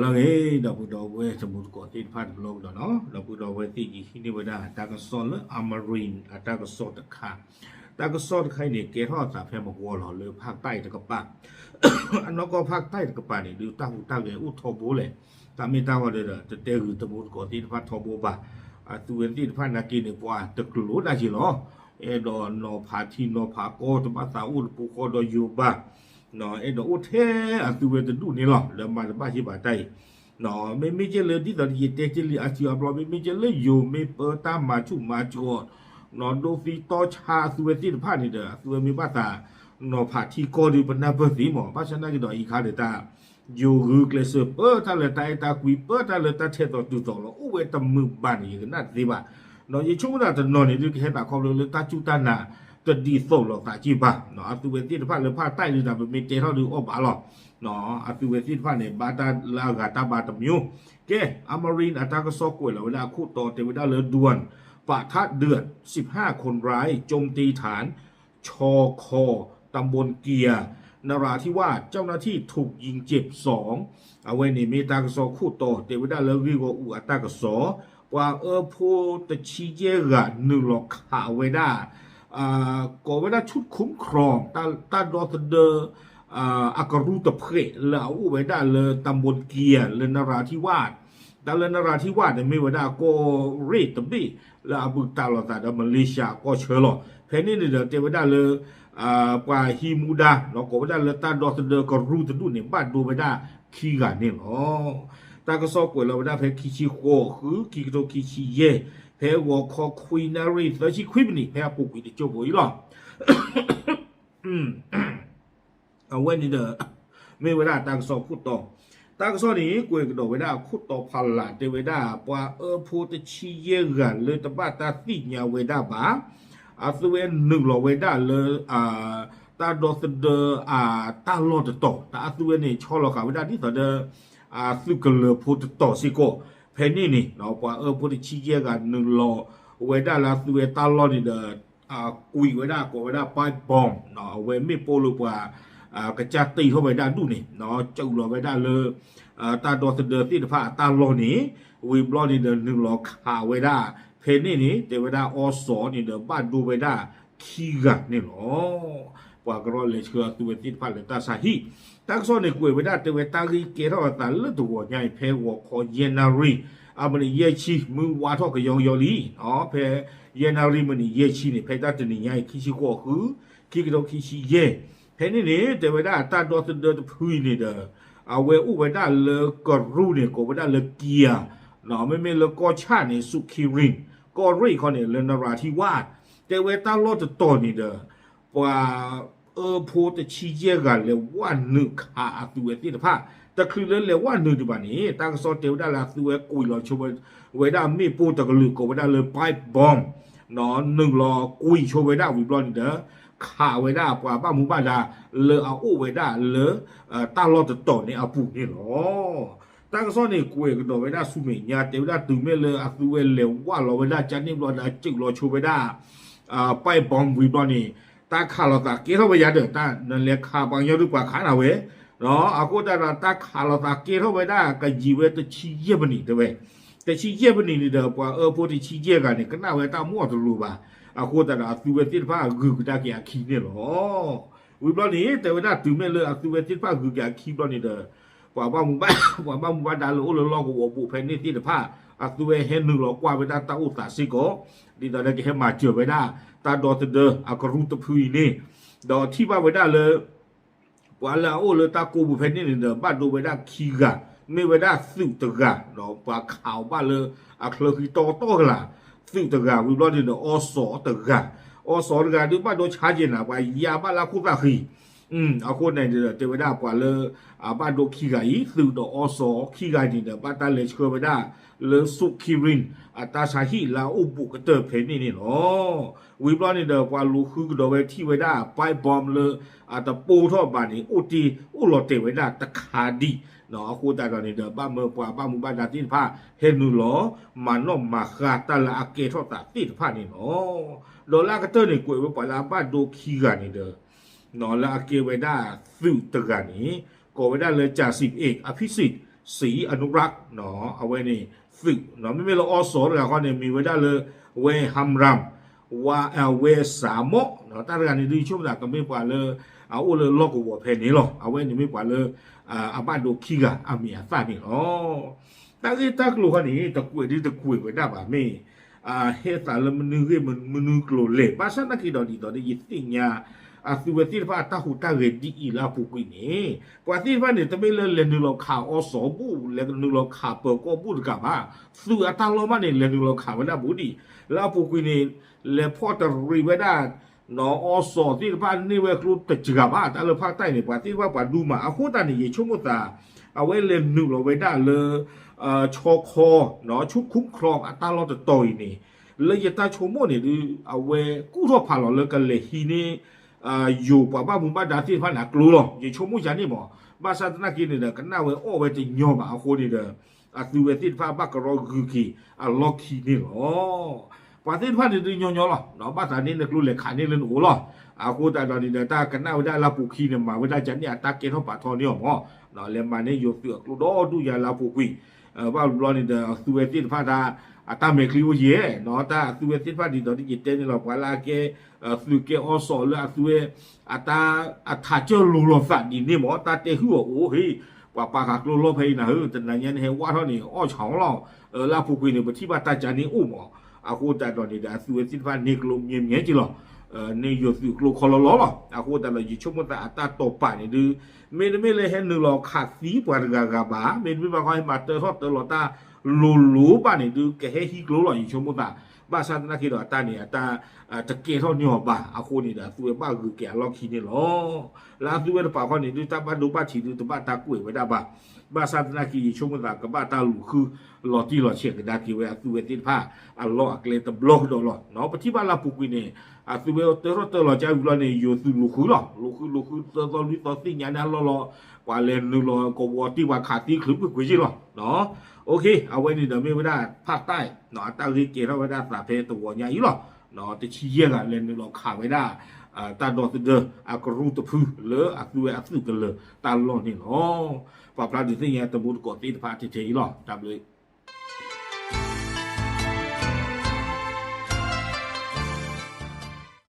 လၢအဂ့ၤ ဒီပုၢ်ဒီဝဲၢ်တံၤသကိးသ့ၣ်တဖၣ်တဘျီကဒီးနီၤ, ဒီပုၢ်ဒီဝဲၢ်သ့ၣ်ယဟံးန့ၢ်ဝဲဒၣ်တၢ်ကစီၣ်လၢ Amarin အတၢ်ကစီၣ်တခါ, တၢ်ကစီၣ်တခါအံၤန့ၣ် ကဲထီၣ်အသးဖဲမကွီၤလီၤလၢဖၣ်တၢ်တကပၤ အနီၢ်ကီၢ်ဖၣ်တၢ်တကပၤန့ၣ် ဒုးတၢ်ဟူးတၢ်ဂဲၤအိၣ်ထီဘိလဲၣ်, တၢ်မ့ၢ်တၢ်ဂီၤဒီး တတဲဂုၤတံၤသကိးသ့ၣ်တဖၣ်ထီဘိဘၣ်, အသုဝဲသ့ၣ်တဖၣ်နာ်က့န့ၣ် ပှၤတကျိၤဒၣ်က့ၤလီၤ, အဲၣ်ဒိးနီၤဖးထံနီၤဖးကီၢ်တဘၣ်သးအိၣ်တပူၤဃီဒီးယိၤဘၣ် အဲၣ်ဒိးအိၣ်ထဲအသုဝဲတဒူၣ်န့ၣ်လီၤ, လၢမၤတဘၣ်ဟ့ၣ်ဘၣ်တၢ်အံၤ, မ့မ့ၢ်ကဲလၢဒ်သိးယတဲက့လံအစုအဘျီ မ့မ့ၢ်ကဲလၢယိၤမ့ၢ်ပၢတၢ်မၤဆူၣ်မၤကီၤ ဒိသံတီဆါအသုဝဲသ့ၣ်တဖၣ်န့ၣ်ဒီး အသုဝဲမ့ၢ်ဘၣ်သးနီၤဖးထံကီၢ်ဒီးပနၢ်ပၢၢ်သ့မး, ဘၣ်ဆၣ်နာ်က့ဒီးအံၤခါဒီးတၢ် ယိၤဂုာ်ကျဲးစၢးပၢတၢ်လၢတၢ်အဲၣ်တၢ်ကွံ ပၢတၢ်လၢတၢ်ထဲသိးတုၤသိးလီၤ အိၣ်ဝဲတမုာ်ဘၣ်န့ၣ် ယကနၣ်တသ့ဘၣ်, ဒီးယဆိကမိၣ်တၢ်တနီၤန့ၣ် ဒုးကဟဲသးခီဖျိလၢတၢ်စူၢ်တၢ်နာ်တဒ်သိးလိာ်သးက့ဘၣ်, အသုဝဲသ့ၣ်တဖၣ်လၢဖၣ်တၢ်အံၤဒုးတၢ်ပမ့ၢ်တဲထီၣ်ဒုးအီၣ်ဘၣ်လီၤ, အသုဝဲသ့ၣ်တဖၣ်န့ၣ် ဘၣ်တၢ်လၢအဂၤတၢ်ဘါတမျိုး, ကဲ Amarin အတၢ်ကစီၣ်ကွဲးလီၤဝဲဒၣ်အခိၣ်တီတဲဝဲဒၣ်လၢ ด่วน ปะทะเดือด สิบห้าคนร้ายโจมตีฐาน ชค ตำบลเกียร์ นราธิวาส เจ้าหน้าที่ถูกยิงเจ็บสอง အဝဲန့ၣ်မ့ၢ်တၢ်ကစီၣ်ခိၣ်တီတဲဝဲဒၣ်လၢဂ့ၢ်ဂီၢ်အူအတၢ်ကစီၣ်, ပှၤအၢဖိတဆံယဲၢ်ဂၤနုာ်လီၤခးဝဲဒၣ် ကိးဝဲဒၣ် ชุดคุ้มครอง တၢ်ဒီသဒၢ အကရူၢ်တဖျၢၣ်လၢအအိၣ်ဝဲဒၣ်လၢ ตำบลเกียร์ လၢ นราธิวาส တၢ်လၢ นราธิวาส န့ၣ်မ့ၢ်ဝဲဒၣ်ကီၢ်ရ့ၣ်တဘ့ၣ်လၢအဘူးတံၢ်လိာ်သးဒီး မလေးရှား ကီၢ်ဆၢလီၤ, ဖဲန့ၣ်န့ၣ်ဒီးတဲဝဲဒၣ်လၢ ပှၤဟံးမူဒါ ကိးဝဲဒၣ်လၢတၢ်ဒီသဒၢကရူၢ်တဒူၣ်န့ၣ် ဘၣ်ဒိဝဲဒၣ်ခံဂၤန့ၣ်လီၤ. တၢ်ကစီၣ်ကွဲးလီၤဝဲဒၣ်ဖဲခံဆံဃိး ဃု ခံကထိခံဆံယဲၢ် ဖဲဂီၤခီခွံနၣ်ရံၣ်သၢဆံခွံမံးနံး ဖဲအပူၤကွံာ်တစိၢ်ဖိအံၤလီၤ. အဝဲန့ၣ်ဒီး မ့ၢ်ဝဲဒၣ်တၢ်ကစီၣ်ခိၣ်တီ, တၢ်ကစီၣ်န့ၣ် ကွဲးကဒီးဝဲဒၣ်အခိၣ်တီဖီလာ်တဲဝဲဒၣ် ပှၤအၢဖိတဆံယဲၢ်ဂၤလၢတဘၣ်တၢ်သ့ၣ်ညါဝဲဒၣ်ဘၣ်, အသုဝဲနုာ်လီၤဝဲဒၣ်လၢ တၢ်ဒီသဒၢအတၢ်လီၢ်တတီၤ, တၢ်အသုဝဲန့ၣ်ဆီလီၤဃာ်ဝဲဒၣ်ဒ်သိးဒီး အသုးကလၢၤဖိတတီၤစ့ၢ်ကီး, ဖဲန့ၣ်န့ၣ် ပှၤအၢဖိတဆံယဲၢ်ဂၤနုာ်လီၤဝဲဒၣ်လၢအသုဝဲတၢ်လီၢ်န့ၣ်ဒီး ကွံာ်ဝဲဒၣ်ကိးဝဲဒၣ် pipe bomb အဝဲမ့ၣ်ပိၢ်လၢပှၤ ကစၢ်တ့ထီၣ်ဝဲဒၣ်ဒူၣ်န့ၣ် စူးလီၤဝဲဒၣ်လၢ တၢ်ဒီသဒၢသ့ၣ်တဖၣ်အတၢ်လီၢ်န့ၣ်, ဝံၤဘျီန့ၣ်ဒီးနုာ်လီၤခးဝဲဒၣ်, ဖဲန့ၣ်န့ၣ် တဲဝဲဒၣ်အီစီန့ၣ်ဒီးဘၣ်ဒိဝဲဒၣ်ခံဂၤန့ၣ်လီၤ. ပှၤကရီလဲၤဆှၢအသုဝဲသ့ၣ်တဖၣ်လၢတၢ်ဆါဟံၣ်, တၢ်ကစီၣ်န့ၣ်ကွဲးဝဲဒၣ်တဲဝဲတၢ်ဂ့ၢ်ကဲထီၣ်အသးလၢတဂီၤညါအံၤ ဖဲဂီၤခီယဲၢ်နၣ်ရံၣ် အမုၢ်နံၤယဲၢ်ဆံ မုၢ်ဝါထီၣ်ကယီကယီလံ, ဖဲယဲၢ်နၣ်ရံၣ်မုၢ်နံၤယဲၢ်ဆံန့ၣ် ဖဲတၢ်တနံၤညါအံၤ ခံဆံဃိးဃု ခံကထိခံဆံယဲၢ်, ဖဲန့ၣ်န့ၣ် တဲဝဲဒၣ်တၢ်ဒီသဒၢတဖုအံၤန့ၣ်ဒီး အဝဲအိၣ်ဝဲဒၣ်လၢကရူၢ်န့ၣ် ကိးဝဲဒၣ်လၢကံယၤ, မ့မ့ၢ်လၢကီၢ်ဆၣ်န့ၣ် စူးခ့ရ့ၣ်, ကီၢ်ရ့ၣ်ခီန့ၣ် လၢနရၤထံဝၣ်, တဲဝဲတၢ်လီၢ်တတီၤန့ၣ်ဒီး ပှၤအၢဖိတဆံယဲၢ်ဂၤလဲၤဝဲနုာ်ခးအသုဝဲသ့ၣ်တဖၣ်, တချုးလၢလဲၤဝဲနုာ်ဒံးဘၣ်န့ၣ် တၢ်ကစီၣ်တဲဝဲဒၣ်လၢအသုဝဲကွံာ်လီၤဆိဝဲဒၣ်မ့ၣ်ပိၢ်တကလုာ် ကိးဝဲဒၣ်လၢ pipe bomb နုာ်လီၤကွံာ်ဆိဝဲဒၣ်ဝံၤဘျီန့ၣ်ဒီး ခးဝဲဒၣ်ပှၤဘၣ်မူဘၣ်ဒါလၢအအိၣ်ဝဲဒၣ်လၢ တၢ်လီၢ်တတီၤန့ၣ်အပူၤန့ၣ်လီၤ. တၢ်ကစီၣ်န့ၣ်ကွဲးကဒီးဝဲဒၣ်ဆူမဲာ်ညါ တဲဝဲဒၣ်တုၤမ့ၢ်လၢအသုဝဲလဲၤဝဲလီၤဝဲဒၣ်ကန့ၣ်ဘျီဒီး စူးလီၤဆိဝဲဒၣ် pipe bomb ဝံၤဘျီန့ၣ် တၢ်ခးလိာ်သးကဲထီၣ်ဝဲယၤဒီး တၢ်နလဲၤခးပှၤကညီဒုးပှၤခးနၤဝဲ, အဃိသတးဒီး တၢ်ခးလိာ်သးကဲထီၣ်ဝဲဒၣ်ကယံာ်ဝဲတဆံယဲၢ်မံးနံးတဲဝဲ, တဆံယဲၢ်မံးနံးန့ၣ်ဒီး ပှၤအၢဖိတဆံယဲၢ်ဂၤန့ၣ် ကနၣ်ဝဲတၢ်မူအီၤတလိၤဘၣ်, အဃိသတးဒီး အသုဝဲသ့ၣ်တဖၣ်ဂုၤကဒါက့ၤအခံန့ၣ်လီၤ. ဝံၤဘျီန့ၣ် တဲဝဲဒၣ်တုၤမ့ၢ်လၢအသုဝဲသ့ၣ်တဖၣ်ဂုၤက့ၤအခံဘျီန့ၣ်ဒီး ပှၤဘၣ်မူဘၣ် ပှၤဘၣ်မူဘၣ်ဒါလၢအိၣ်လၢလီၢ်ကဝီၤဘိၣ်ဖဲန့ၣ်သ့ၣ်တဖၣ် အသုဝဲဟဲနုာ်လီၤကွၢ်ဝဲဒၣ်တၢ်အိၣ်သးစ့ၢ်ကီး, ဒ်သိးဒီးကဟဲမၤစၢၤဝဲဒၣ် တၢ်ဒီသဒၢအကရူၢ်တဖုအံၤန့ၣ်, ဒီးထံၣ်ဘၣ်ဝဲဒၣ်လၢ ပှၤလၢအအိၣ်လၢတၢ်ကိးပူၤဖဲန့ၣ်န့ၣ်ဒီး ဘၣ်ဒိဝဲဒၣ်ခံဂၤ, မ့ၢ်ဝဲဒၣ်သုးတဂၤ, ဒီးပှၤခးအီၤဘၣ်လၢအချၢဃံတီတီကလာ်, သုးတဂၤ ဝံၤဘျီန့ၣ်ဒီး အီစီတဂၤ, အီစီတဂၤဒုးဘၣ်ဒိဆါက့ၤနၤ ပှၤယါဘၣ်လၢခိၣ်သၣ်ဃံ အဃိန့ၣ်ဒီး တဲဝဲဒၣ်ပှၤလၢ အဘၣ်ဒိခံဂၤအံၤ သုးဒီးအီစီခံဂၤန့ၣ်ဒီး ဘၣ်တၢ်လဲၤဆှၢဝဲဒၣ်လၢ စူးခ့ရ့ၣ် အတၢ်ဆါဟံၣ်လၢအအိၣ်ဘူးကတၢၢ်ဖဲန့ၣ်န့ၣ်လီၤ. ဝံၤဘျီန့ၣ်ဒီး ပှၤလူၤဃုကဒီးဝဲထံၣ်ဝဲဒၣ် pipe bomb လၢအတပိၢ်ထီၣ်ဘၣ်န့ၣ် အိၣ်တ့ၢ်အိၣ်လီၤတဲာ်ဝဲဒၣ်တခါဒံး, အဃိသတးဒီးန့ၣ်ဒီး ဘၣ်မၢပှၤဘၣ်မူဘၣ်ဒါသ့ၣ်တဖၣ် ဟဲနုာ်လီၤ မၤနီၣ်မၤဃါတၢ်လၢအကဲထီၣ်သးသ့ၣ်တဖၣ်န့ၣ်လီၤ. ဒီးလၢအကတၢၢ်န့ၣ် ကွဲးဝဲပှၤလၢအဘၣ်ဒိခံဂၤန့ၣ်ဒီး လၢအကဲဝဲဒၣ်သုးတဂၤန့ၣ် ကိးဝဲဒၣ်လၢ จ่าสิบเอก อภิสิทธิ์ ศรีอนุรักษ์ အဝဲန့ၣ်သုး, မ့မ့ၢ်လၢအီစီၤတဂၤဃီန့ၣ် မ့ၢ်ဝဲဒၣ်လၢ ဝဲ ဟရမ် ဝဲ စးမီၣ် တၢ်တဂၤန့ၣ်ဒုး ယဆိကမိၣ်သးကမ့ၢ်ပှၤလၢ အအိၣ်လၢလီၢ်ကဝီၤဖဲန့ၣ်လီၤ. အဝဲန့ၣ်မ့ၢ်ပှၤလၢ အဘၣ်ဒိခံဂၤအမံၤအသၣ်န့ၣ်လီၤ. တၢ်ဂ့ၢ်တၢ်ကျိၤဃီန့ၣ် တကွဲးဒုတကွဲးဝဲဒၣ်ဘၣ် မ့ၢ် ဟဲသးလၢမနုၤဂ့ၢ်မနုၤကျိၤလဲၣ်. ဘၣ်ဆၣ်သနာ်က့ဒီးဒ်သိးဒီးယသ့ၣ်ညါ အသုဝဲသ့ၣ်တဖၣ်အတၢ်ဟူးတၢ်ဂဲၤဒ်အံၤလၢအပူၤကွံာ်န့ၣ် ပှၤသ့ၣ်တဖၣ်န့ၣ် တမ့ၢ်လၢလဲၤနုာ်လီၤခးအီစီၤဘူၣ် လဲၤနုာ်လီၤခးပၢၤကီၢ်ဘူၣ်တကးဘၣ်, သုးအတၢ်လီၢ်ဘၣ်န့ၣ် လဲၤနုာ်လီၤခးဝဲဒၣ်ဘူးဒံး လၢအပူၤကွံာ်န့ၣ် လဲၤဖီၣ်တရံးဝဲဒၣ် အီစီၤသ့ၣ်တဖၣ်န့ၢ်ဝဲကျိတစှၤဘၣ် တၢ်လၢဖၣ်တၢ်အံၤန့ၣ် ပှၤသ့ၣ်တဖၣ်ပှၤဒူမး အဃိသတးန့ၣ် ယဆိကမိၣ်သး အဝဲလဲၤနုာ်လီၤဝဲဒၣ်လၢ ဆီခီ ဆူခူခီအတၢ်လီၢ်တတီၤအံၤန့ၣ် လၢယတၢ်ဆိကမိၣ်န့ၣ်ဒုး အဝဲကူၣ်ထီၣ်ဖးလီၤလၢကလဲၤဟံးန့ၢ် ယိၤပှၤဘၣ်မူဘၣ်ဒါသ့ၣ်တဖၣ်န့ၣ်အကျိလီၤ. ယဆိကမိၣ်ယၤန့ၣ်မး, ဘၣ်ဆၣ်သနာ်က့န့ၣ်ဒီး ကနၣ်ဝဲအီၣ်ဝဲတညီဘၣ်အဃိန့ၣ်ဒီး အသုဝဲသ့ၣ်တဖၣ်ဘၣ်ကရီဂုာ်က့ၤအလီၢ်ခံန့ၣ်လီၤ. ပှၤသ့ၣ်တဖၣ်န့ၣ်ဒုးညီညီလီၤ, ဘၣ်သးန့ၣ်နကျိလဲၤခးန့ၢ်လၢနအိၣ်လီၤ. အဃိသတးဒီးန့ၣ်ဒီး တၢ်ကနၣ်ဝဲဒၣ်လၢအပူၤခံန့ၣ် မၤဝဲဒၣ်ကန့ၣ်အတၢ်ကဲထီၣ်ပာ်ထီၣ်န့ၢ်အီၤမး, လဲၤမၤန့ၢ်ယိၤသုးအကျိဒီဒူၣ်ယၤလၢအပူၤကွံာ် ဘၣ်ဘျီန့ၣ်ဒီး အသုဝဲသ့ၣ်တဖၣ်တၢ် အတၢ်မဲာ်ချံအိၣ်ယဲၢ်, တၢ်အသုဝဲသ့ၣ်တဖၣ်ဒ်သိးဒ်ယတဲန့ၣ်လီၤ ပှၤလၢအကဲ သုးကဲအီစီၤလၢအသုဝဲ အတၢ် အထးကၢၢ်လိၤလိာ်သးဒ်န့ၣ်မး တၢ်တဲဟုၣ်အီၤအိၣ်ဟ့ၣ် ပှၤပာ်ဃာ်ကျိလီၢ်ဖဲအံၤနၤဧၢ တနၤညါန့ၣ်ဟဲဝၣ်ထီၣ်န့ၣ် အီၣ်ဆၣ်အီၤလီၤ. လၢအပူၤကွံာ်န့ၣ် ပထံၣ်ဘၣ်တၢ်ကန့ၣ်အိၣ်မး, အဃိသတးဒီးန့ၣ်ဒီး အသုဝဲသ့ၣ်တဖၣ်န့ၢ်ကျိမြဲမြဲက့လီၤ. န့ၢ်ယိၤသုးကျိခီလီလီလီၤ. အဃိသတးဒီး ယဆိကမိၣ်သးအတၢ်တိာ်ပာ်န့ၣ်ဒုး မ့တမ့ၢ်လၢဟဲနုာ်လီၤခးသံပှၤတဂၤဂၤဘၣ်, မ့တမ့ၢ်ဘၣ်ခီဟဲမၤတၢထီၣ်တၢလီၤတၢ်လိၤလိၤဘၣ်န့ၣ်ဒုး ကဟဲဟံးကျိလီၤ ယဆိကမိၣ်သး. ဘၣ်ဆၣ်သနာ်က့ဒီးအတၢ်န့ၣ် အတၢ် တကဲထီၣ်န့ၢ်အီၤဘၣ်အဃိန့ၣ်ဒီး အသုဝဲဘၣ်ဂုာ်က့ၤအလီၢ်ခံန့ၣ်လီၤ. လၢအသုဝဲတပၤဃီန့ၣ်ဒုး တၢ်ဘၣ်ဒိဘၣ်ထံးဒုး တဘၣ်တၢ်ကွဲးဝဲဒၣ်ဘၣ်. ဘၣ်ဆၣ်သနာ်က့ ယဆိကမိၣ်သးကဘၣ်တၢ်လူၤဃု လီၤတံၢ်လီၤဆဲးကဒါက့ၤဝဲအသုဝဲသ့ၣ်တဖၣ် အလီၢ်အကျဲတဘျီကဒီးလီၤ. ပထံၣ်ဘၣ်လၢအပူၤကွံာ်န့ၣ် အသုဝဲတၢထီၣ်တၢလီၤကါဝံၤလီၤန့ၣ် ယိၤသုးလူၤဃုလီၤ. လူၤဃုလူၤဃု သၢသီလွံၢ်သီသ့ၣ်ညါန့ၣ်အလီၢ်လီၤ. ပှၤလဲၤနုာ်လီၤကဝီၤတ့ၢ်ပှၤခးသံချုးကွ့ၢ်ကွ့ၢ်က့လီၤ. အဝဲန့ၣ်ဒီးမ့ၢ်ဝဲဒၣ်ဖၣ်တၢ် အတၢ်ဂ့ၢ်ကဲထီၣ်ဝဲဒၣ်သးဖဲတဝီညါအံၤလီၤ. တဆံယဲၢ်ဂၤလဲၤနုာ်လီၤခးဝဲဒၣ် တၢ်ဒီသဒၢအကရူၢ်တဖုလၢအသုဝဲအသုးကလၢၤတၢ်လီၢ်န့ၣ်လီၤ. ပာ်ဖျါဒုးသ့ၣ်ညါတံၤသကိးသ့ၣ်တဖၣ်ထဲထဲအံၤလီၤ. တၢ်ဘျုး